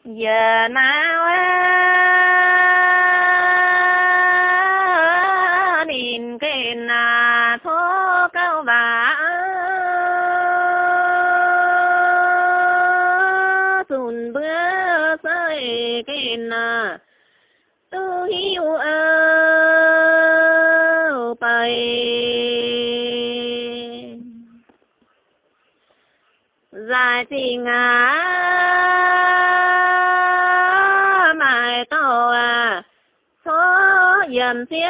Yie naaiv ninh gengh naaic tov gauh waac zunc mbuo sai gengh naaic duqv hiuv auv bei. Zaaix zingh aac, maaih dorh aac, corc yiemc zien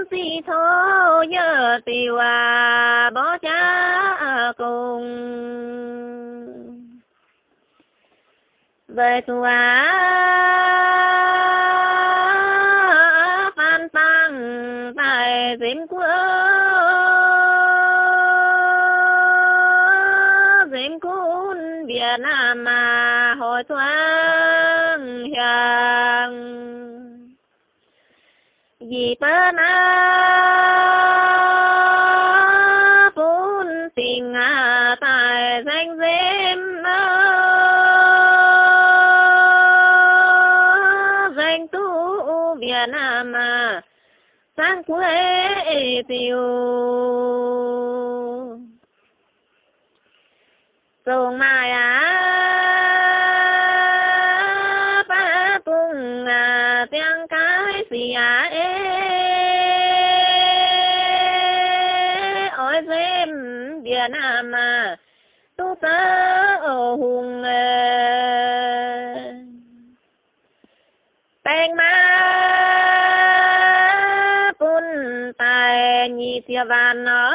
ziqv tov yie diuc aac, mborqv jaav gong. Weic zuqc aac, faan dangh daaih nzemx guoqv, nzemx gunv Việt Nam maah, hoic zuangx hiaangx. Yie baav naaiv bun dingc aac daaih nzaeng nzemx, nzaeng duqv Việt Nam maah, zaangv gueix ziux. Zongc maaih aac, baav bung aac, ziangh gaaix sic aac, ei oix nzemx Việt Nam maah, duqv zouv hungh. Baeng maiv bun daaih nyic ziepc waanc nor,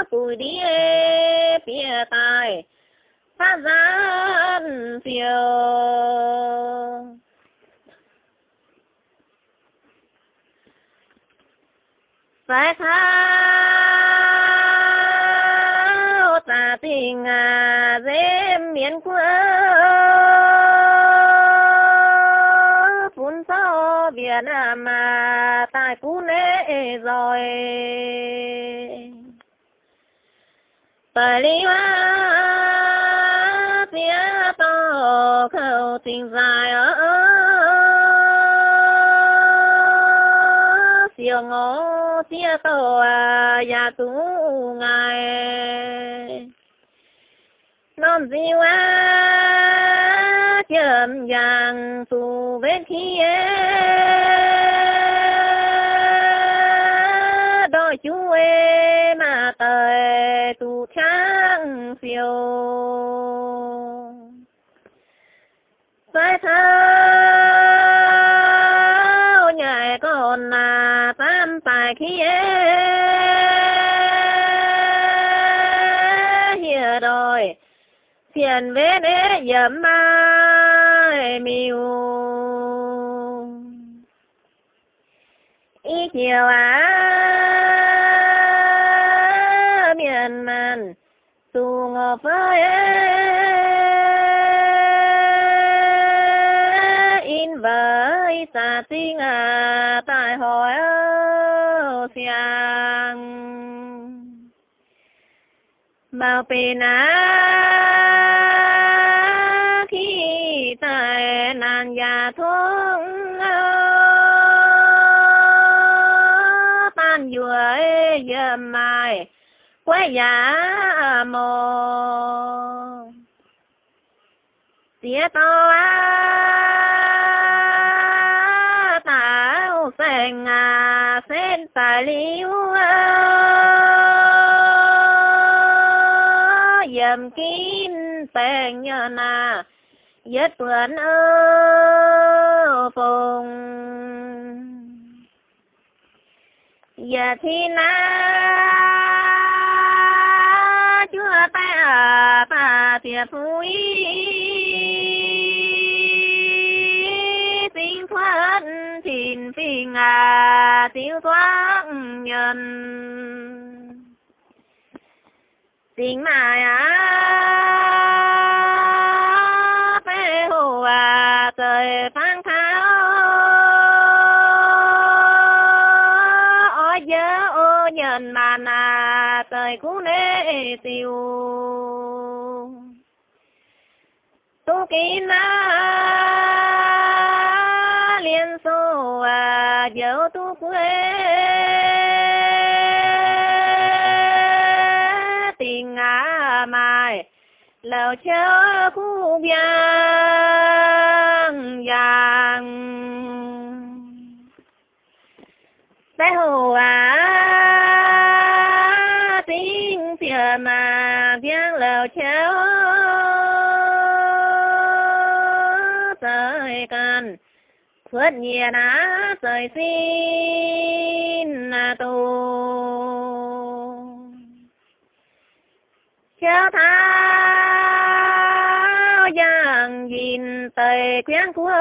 buix ndiev bieqc daaih faatv nzaanv ziouc. Faix caux zaac zingh aac, nzemx mienh guoqv, funx zorqv Việt Nam maah, daaih gunv eix nzoih. Daic liuz aac, ziex dorh kouv zingh nzaaih oc, siouc ngorc ziex dorh aac, yaac zuqc ngaih. Norm nziu aac, jiem yangh zuqc mbenv kie, ndortv juv ei maah, daic zuqc tiangv siouc. Faix caux nyaaic gorn aac, zaamv daic kie, hieh ndoih cien mbenv ei yiem maaih miuc. Ih jiex aac, mienh maanh zuqc ngorc fai, in weic zaac zingh aac, daaih hoic siang. Maux benx aac, kie daaih naanc yaac tongv, baanh yuoqc yiem maaih guaiv yaac morc. Ziex dauh aac, daauh saeng aac, sen daic liuz, yiem ginv baengh nyei naaic, yietv buonc fong. Yietc cin naaiv, juov daaih aac, baac ziepc fuix, zingh cuotv tin-fingx aac, ziux zuangv nyienx. Zingx maaic aac, beiv hoc aac, zeiz fangx taux oix njoux o. Nyanc maanc aac, zeix kuv neiv ziux. Duqv ginv aqv, Lienh Sou aac, njoux duqv gueiv dingc aac, maaih lauh ciouv kuv mbiangh yaangh. Baeqv hoc aac, zingv ziepc maac mbiangh lauh ciouv zeix ganh, cuotv nyiec naaiv zeix sin doz. Ciouv taux yangh yinh deix kuiangv guoqv,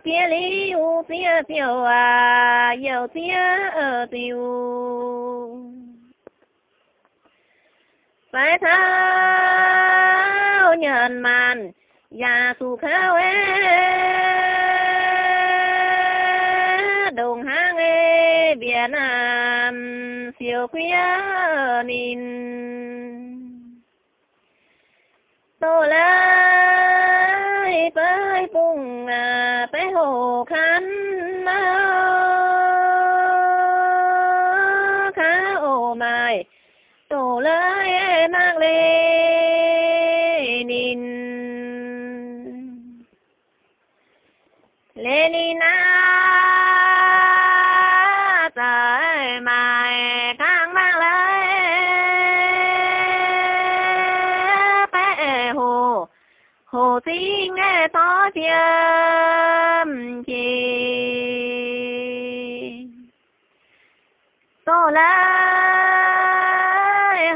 fiev liuz zieqv ziouc aac, youh zieqv ziux. Faix caux nyanc maanc yaac zuqc kouv, ndongc hnangv Việt Nam siouc kuiv ninh. Doz-leiz feix bungx aac, baeqv hoc kan mauv, kaux oc maaih doz-leiz mangc leiz ninh. Leiz ninh aqv, za'gengh maaih kangv mangc leiz, baeqv hoc, hoc zingv aeqv, doix fiem jiex. Doz-leiz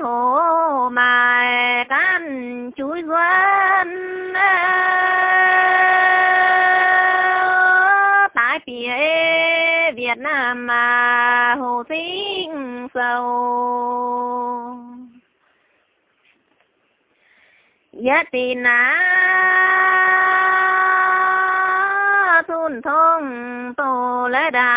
hoc maaih ganh juix nzuonx, daaih bieqc Việt Nam aac, hoc zingv sou. Yietv dinc aav, zunh tongv doz-leiz ndaangc,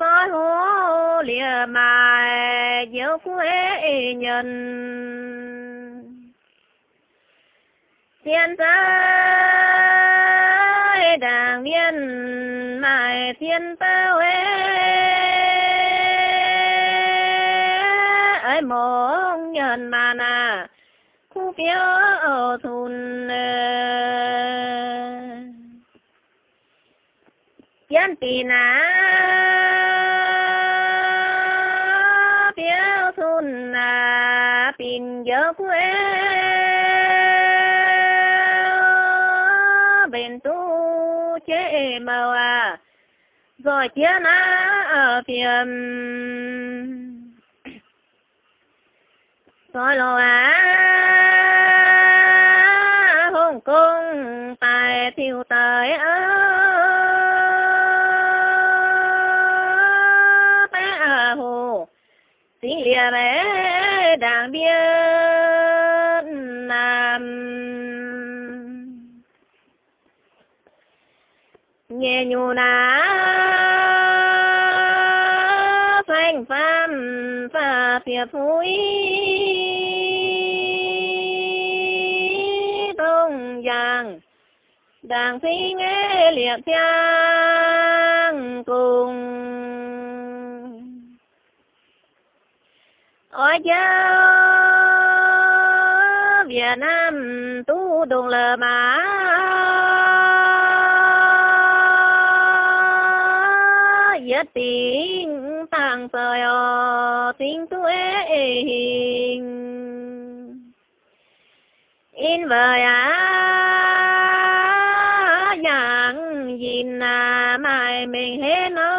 zoih hoc lieqc maaih njoux gueiv nyienz. Zien zaaix ndaangc mienh maaih zien bauv, oix mongh nyanc maanc aac, kuv biouv zunh. Jienv dinc aav, biouv zunh aac, binc njoux gueiv, mbenc duqv jeiv mouc aac, nzoih jiex naaiv fiem. Zoih lorqc aav, Hongv Gong daaih ziux daaih aav, baeqv hoc zingv liepc ndaangc Việt Nam. Nyeic nyungc naaiv, faeng faam faah fiev fuix, dongh yaangh ndaangc zingv liepc ziangh gong. Oix jauv Việt Nam duqv ndongc la'maah, yietv dingc dangh zoih oc, zingv duqv hingh. In weic aav, yangh yinh aac maaih mengh henv nor,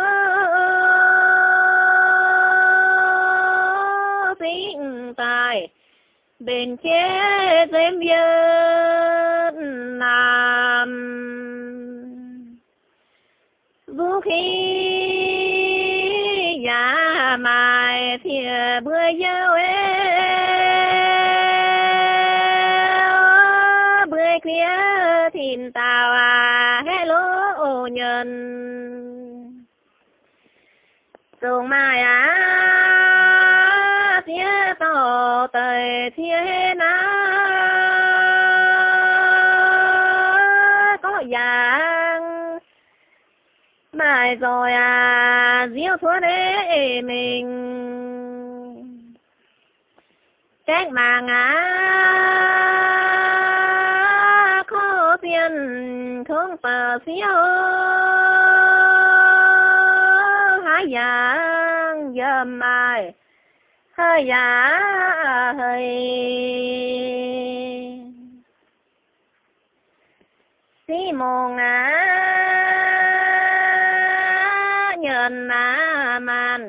zingv daaih mbenc jeiv nzemv Việt Nam. Mbuo kingx yaac maaih ziex mbuo youh, mbuo kiev Tin dauh aac, hei lo o nyanc, zungv maaih aac, sieqv dorh deix cie naaiv gorqv yaangh, maaih nzoih aac, nziouv cuotv eix mengh. Gaeqv mangc aac, kov sienh kungx baac siouv, haaix yaangh yiem maaih, haaix yaangh hei. Siqv mungz aac, nyanc aac, maanc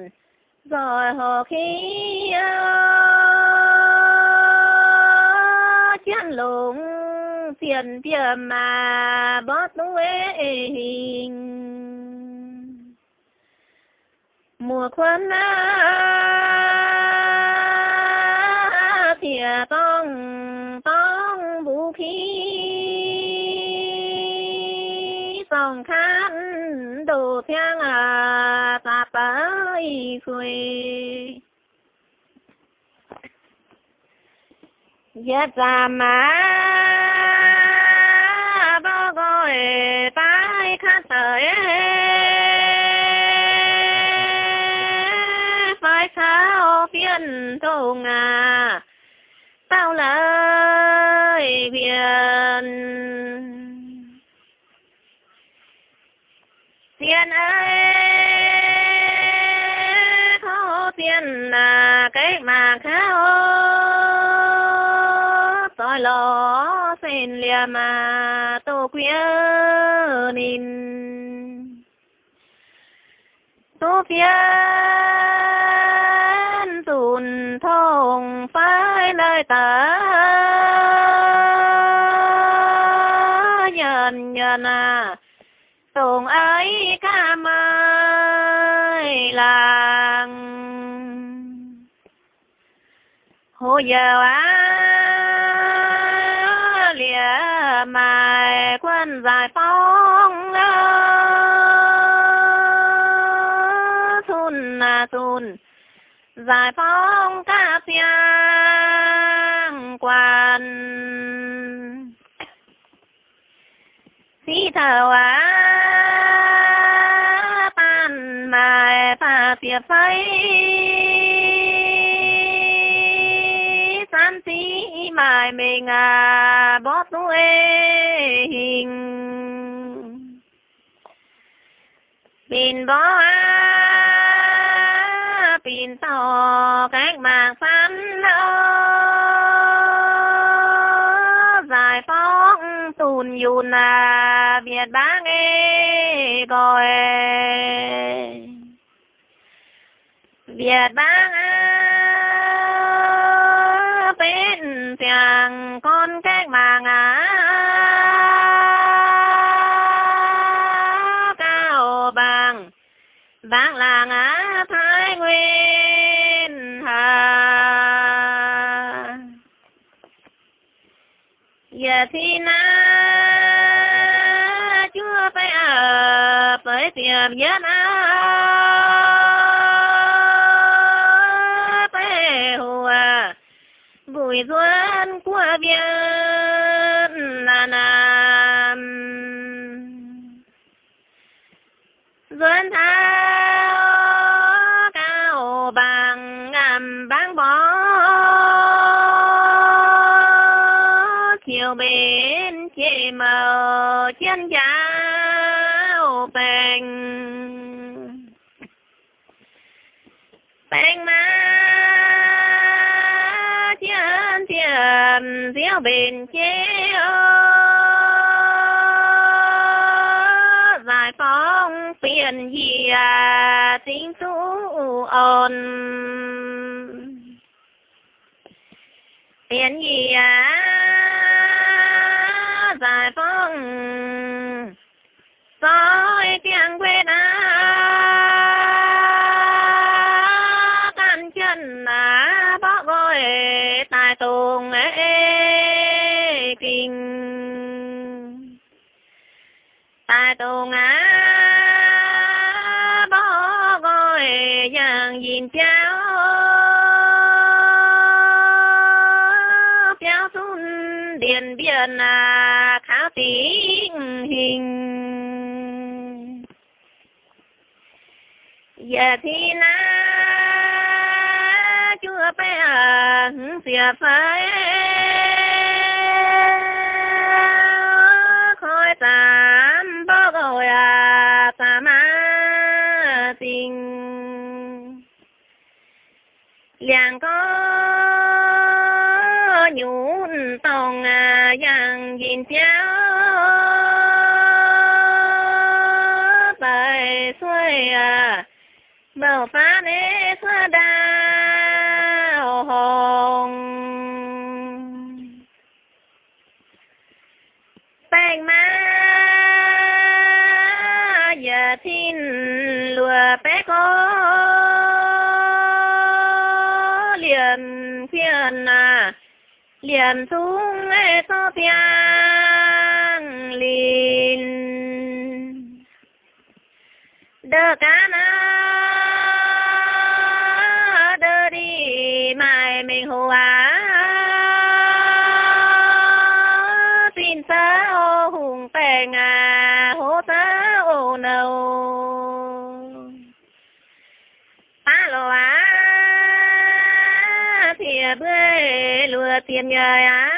nzoih horpc kiev, jienv longx zienh bieqc maac mborqv duqv hingh. Muoz-kuonx aac, ziec dorngh dorngh mbuo ki, zorngh kaatv ndoh ciangv aac, zaqc baav i suix. Yietc zaqc maac mborqv nqoi daaih kaatv deix, fai caux fiev dongh aac, dauh leiz-bienh. Sienh aac, kov sienh aac, gaeqv mangc kaux, doix lorz sienh liemh aac, doh guiev ninh. Duqv fiev zunc tongx fai leiz-daaih nyanc nyanc aac, dongh aiv gaax maaih laangz. Hoz youh aac, liemh maaih guanh nzaaix borngv, zunh aac zunh, nzaaix borngv gaax ziangh guanh. Siqv taux aac, baanh maaih baac ziepc feix, zanv ziqv maaih mengh aac, mborqv duqv hingh. Binc mborqv aac, binc dorh gaeqv mangc zanv aac, nzaaix borngv dunh yunh aac, mbietc mbaangv ei nqoi. Mbietc mbaangv aac, benv ziangx gorn gaeqv mangc aac, gauh mbaangc, mbaangv laangz aac, paaiv nguyen haac. Yietc cin aac, juov baeqv aac, baeqv ziepc yietv aac, baeqv hoc aac, mbuic nzuonx guoqv mbienv naaic naaic. Nzuonx taux gauh mbaangc ngamh mbaangv mborqv, ziouc mbenc jiex mouc jienv njaaux baengh. Baengh maac jienv ziepc nziouv mbenc jiex, nzaaix borngv bienh yie zingx duqv orn. Bienh yie nzaaix borngv zoi ziangh gueix aac, gan jienv aac, mborqv nqoi daaih dongh ei gingh. Daaih dongh aqv, mborqv nqoi yangh yinh biauv, biauv zunv ndiev mbienv aac, kaux dingc hingh. Yietc cin aqv, juov baeqv hmz ziepc feix, koi zaamc mborqv nqoi aac, zaamc maah zingh. Liangx gorx nyunc dorngh aac, yangh yinh biauv daaih sueih aac, mbouh faanv nyei cuotv ndaauv horngh. Baengh maaih yietc cin luoqc baeqv gorx, liemh kuinx aac, liemh zungv zorqv ziangh linc. Ndortv gaax naaiv, ndortv ndiev maaih mengh hoc aqv. Zinh zouv hungh baengh aac, hoc zouv oc nouh. Baav lorqc aqv, ziex mbuo luoqc ziepc nyeic aqv,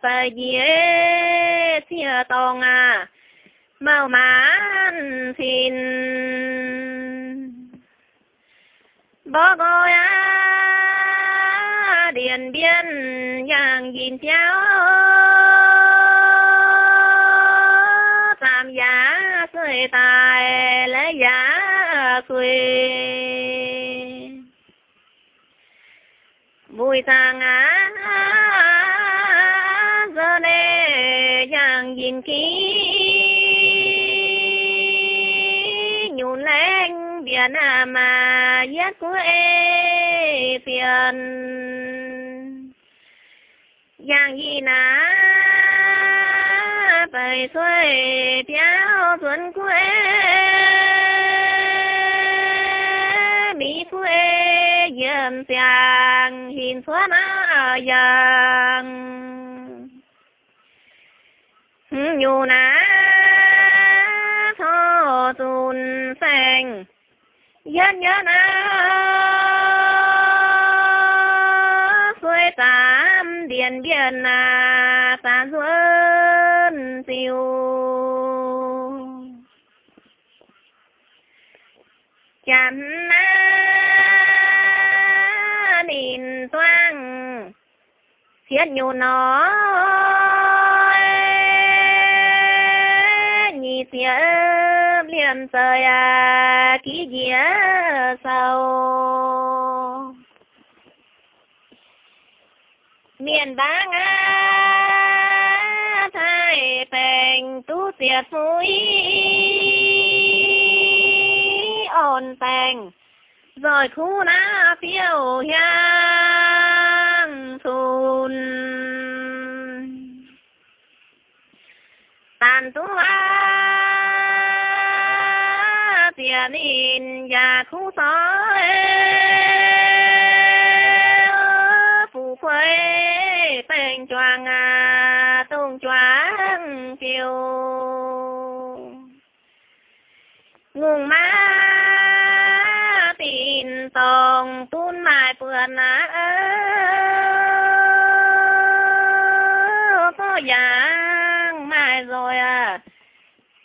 da'nyeic ziec dorngh aac, mouh maanz cin. Mborqv nqoi aqv, ndiev mbienv yangh yinh biauv, zaamc yaac sueih daaih, laeqv yaac sueih. Mbuo zaangc aqv, nzunc naaiv yangh yinh gitv nyunc laengz mbienv aac, maaih yietv guv ei zienh. Yangh yinh aqv, beic sueih biauv nzuonx guv ei, miv guv ei yiem ziangh hinc cuotv naaiv yangh. Hmz nyungc naaiv corc zunc saeng, yietv nyouv naaiv sueih zaamc ndiev mbienv aac, zaamc nzuonx ziux. Janx naaiv ninh duangv cietv nyutc nor, nyic ziepc liemh zeiz aqv, giv njiec sou. Mienh mbaangv aqv, taaih baengc duqv ziepc fuiv, orn baengc nzoih kuv naaiv fiouv hiaangx cunx. Daanh duqv aqv, ziec ninh yaac kuv soi, fuqv kueix baengc juangc aqv, dongh juangc fiouv. Ngongh maiv dinh dorngh dunv maaih buonc aqv, zorqv yangh maaih nzoih aqv,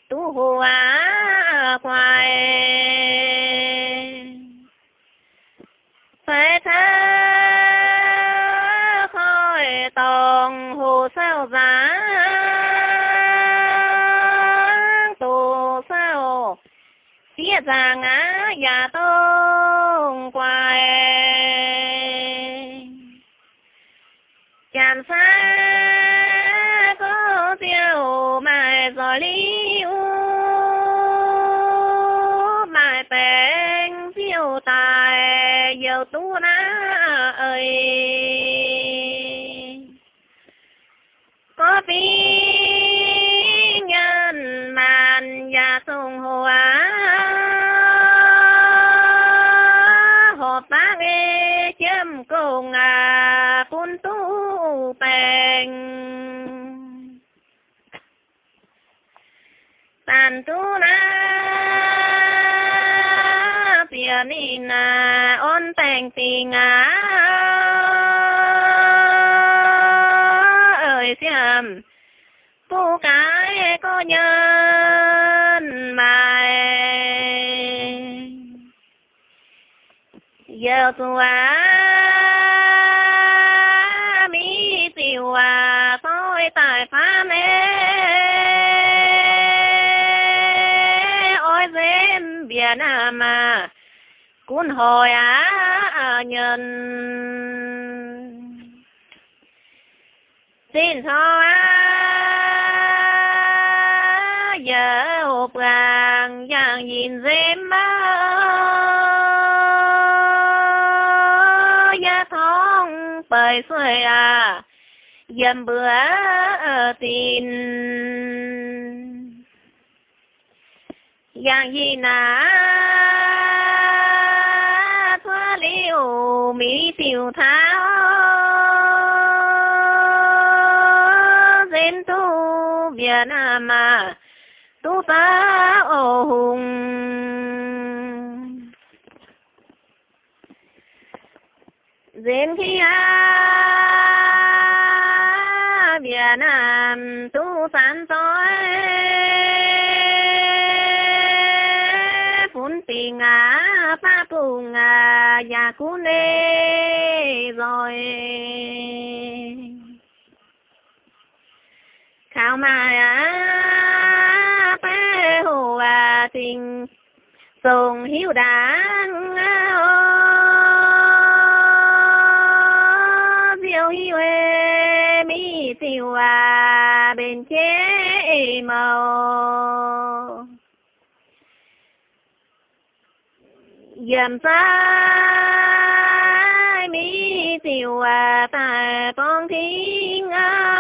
duqv hoqc aqv guaix. Feix ceuv koiv dorngh hoqc sauv nzaangc, doqc sauv sieqv nzaangc aqv, yaac dongh guaix. Janx-saiv gorngv ziouc maaih nzoih liuz, maaih baengc ziouc daaih youc duqv naaiv eix. Gorngv Mingh nyanc maanc yaac zongh hoc aqv, horpc dangv ei jiemv gong aqv, bun duqv baengc. Zanc duqv naaiv bieqc ninh aac, orn baengc dingc aqv, eix siemv duqv gaaix gorx nyanc maanc. Youh zuqc aqv, mingh ziouc aac, zoi daaih faanv ei, oix nzemv mbiaec naamh maah, gunv hoic aqv nyanc. Zinh caux aqv, yaac buangh yangh yinh nzemv maah, yaac torngv beic sueih aac, yiem mbuo zinh. Yangh yinh naaiv cuotv liuz mingh ziouc taux, nzemv duqv mbiaec naamh maah, duqv zaux oix hungh. Nzemv qiv aqv, mbiaec naamh duqv zanc zoih, funx dingc aqv, baav bungx aqv, yaac gunv ei nzoih. Kaux maaih aqv, baeqc hoc aac, zingh zongc hiuv ndaangc aqv oc. Nziouv hiuv ei mingh ziouc aac, mbenc jeiv ei mouc. Yiem zaaix mingh ziouc aac, daaih borngz dingc aqv.